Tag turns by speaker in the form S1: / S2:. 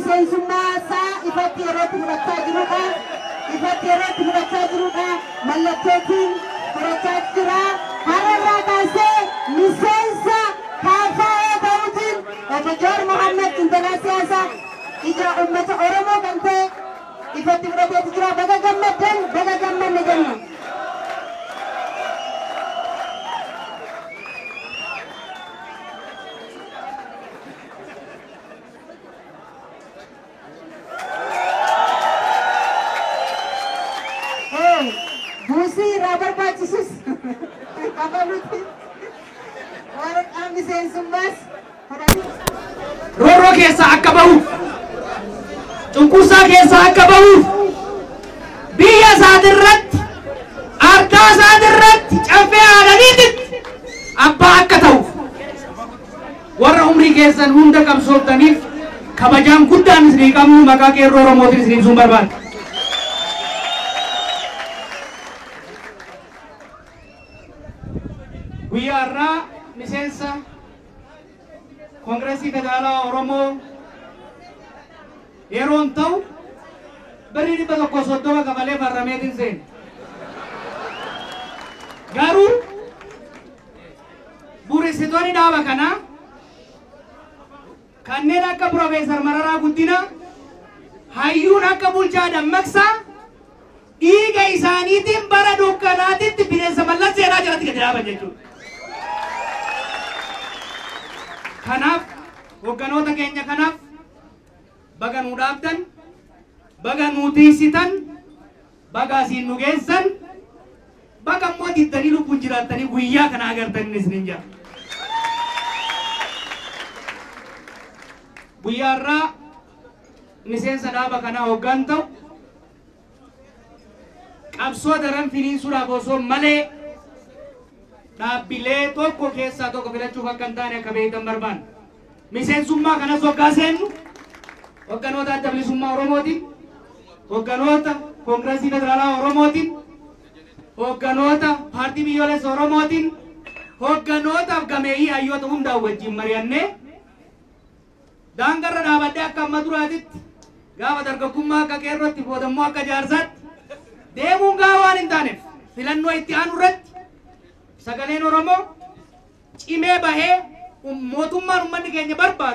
S1: Miseensummaa isaa ifatti yerootti fudhachaa jirudha. Ifatti yerootti fudhachaa jirudha. Mallattootiin fudhachaa jira. Har'arraa kaasee miseensa KFO ta'uutiin obbo Jawaar Mohaammed xiinxalaa siyaasaa ija uummata Oromoo kan ta'e ifatti fudhateetu jira. Baga gammaddan, baga gammanne jenna. Buusii irraa barbaachisus kafaluuti waraqaa miseensummaas fudhatu.
S2: Roorroo keessaa akka bahuuf, cunqursaa keessaa akka bahuuf, biyya isaatirratti, ardaa isaatirratti, caffee aadaniititti abbaa akka ta'uuf warra umrii keessan hunda qabsooftaniif kabajaan guddaan isinii qabnu maqaa qeerroo Oromootiin isin ibsuun barbaada. Guyyaa har'aa miseensa Koongireesii Federaalawaa Oromoo yeroon ta'u birrii 130 kafalee farrameetiin seene. Garuu bu'uuressitoonni dhaaba kanaa kanneen akka Piroofeesar Mararaa Guddinaa, hayyuun akka Bulchaa Dammaqsaa dhiiga isaaniitiin bara dukkanaatitti bineensa Mallas Seenaa jalatti gadi dhaaban jechuudha. Kanaaf hogganoota keenya kanaaf baga nuu dhaabdan, baga nuu tiisitan, baga asiin nu geessan, baga immoo diddanii lubbuun jiraattanii guyyaa kana agartanii isinin jedha. Guyyaa har'aa miseensa dhaaba kanaa hoggaan ta'u qabsoo daran finiinsuudhaaf osoo malee dhaabbilee tokko keessaa tokko filachuuf akka hin taane akka beektan barbaanna. Miseensummaa kanas hoggaa seennu hogganoota Adda Bilisummaa Oromootiin, hogganoota Koongireesii Federaalawaa Oromootiin, hogganoota Paartii Biyyoolessa Oromootiin, hogganootaaf gameeyyii hayyoota hundaa wajjin mari'annee daangarra dhaabadhee akka amma duraatitti gaafa dargaggummaa akka qeerrootti boodammoo akka jaarsaatti deemuun gahaa waan hin taaneef filannoo itti aanu irratti sagaleen Oromoo cimee bahee mootummaan uummanni keenya barbaadu.